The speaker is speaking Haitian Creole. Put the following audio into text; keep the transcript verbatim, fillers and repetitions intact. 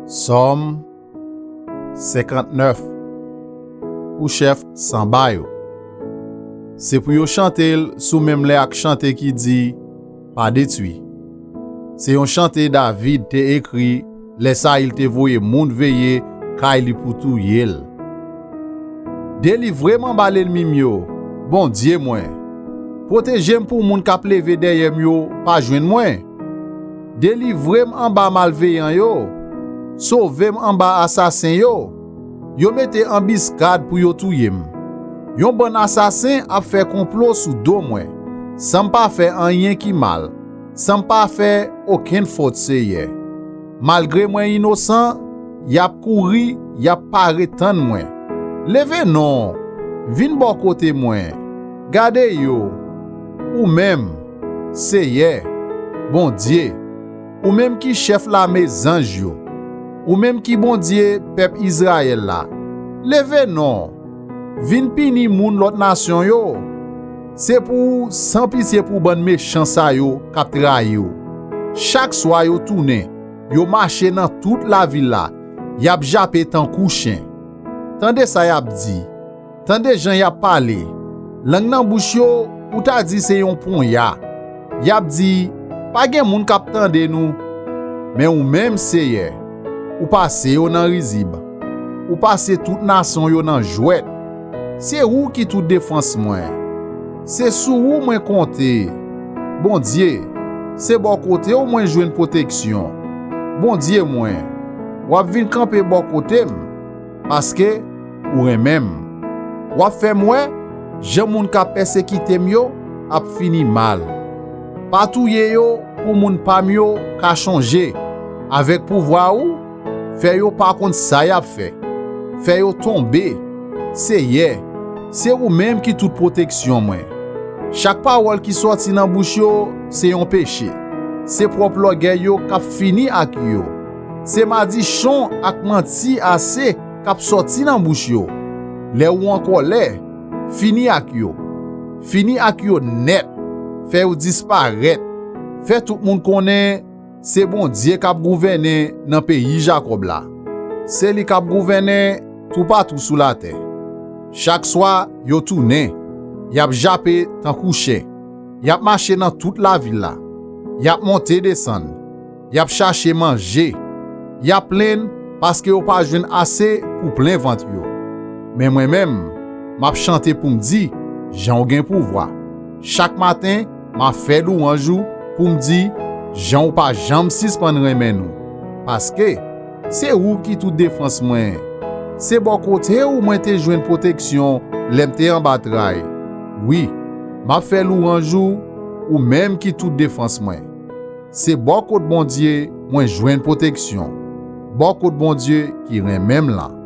Sòm senkantnèf. Pou chèf sanba yo. Se pou yo chante l sou menm lè ak chante ki di, "Pa detwi." Se yon chante David te ekri lè Sayil te voye moun veye kay li pou touye l. "Delivre m anba lènmi m yo, Bondye mwen. Pwoteje m pou moun k ap leve dèyè m yo pa jwenn mwen. Delivre m anba malveyan yo. Sove m anba asasen yo. Yo mete anbiskad pou yo touye m. Yon bann asasen ap fè konplo sou do mwen, san m pa fè anyen ki mal, san m pa fè okenn fòt, Seyè. Malgre mwen inosan, y ap kouri, y ap pare tann mwen. Leve non, vin bò kote mwen. Gade yo, ou menm, Seyè, Bondye, ou menm ki chèf lame zanj yo, ou menm ki Bondye pèp Izrayèl la. Leve non, vin pini moun lòt nasyon yo. Se pou w san pitye pou bann mechan sa yo k ap trayi w. Chak swa yo tounen, yo mache nan tout lavil la, y ap jape tankou chen. Tande sa y ap di, tande jan y ap pale. Lang nan bouch yo, ou ta di se yon ponya. Y ap di, 'Pa gen moun k ap tande nou.' Men ou menm, Seyè, ou pase yo nan rizib. Ou pase tout nasyon yo nan jwèt. Se ou ki tout defans mwen. Se sou ou mwen konte. Bondye, se bò kote w mwen jwenn pwoteksyon. Bondye mwen, w ap vin kanpe bò kote m, paske ou renmen m. W ap fè m wè jan moun k ap pèsekite m yo ap fini mal. Pa touye yo pou moun pa m yo ka chonje. Avèk pouvwa ou, fè yo pa konn sa y ap fè. Fè yo tonbe. Seyè, se ou menm ki tout pwoteksyon mwen. Chak pawòl ki sòti nan bouch yo se yon peche. Se pwòp lògèy yo k ap fini ak yo. Se madichon ak manti ase k ap sòti nan bouch yo. Lè ou an kòlè, fini ak yo. Fini ak yo nèt. Fè yo disparèt. Fè tout moun konnen se Bondye k ap gouvènen nan peyi Jakòb la. Se li k ap gouvènen toupatou sou latè. Chak swa, yo tounen, y ap jape tankou chen, y ap mache nan tout lavil la, y ap monte desann, y ap chache manje, y ap plenn paske yo pa jwenn ase pou plen vant yo. Men mwen menm, m ap chante pou m di jan w gen pouvwa. Chak maten, m ap fè lwanj ou pou m di jan w pa janm sispann renmen nou. Paske se ou ki tout defans mwen. Se bò kote ou mwen te jwenn pwoteksyon lè m te anba tray. Wi, m ap fè lwanj ou, ou menm ki tout defans mwen. Se bò kot Bondye mwen jwenn pwoteksyon, bò kot Bondye ki renmen m lan.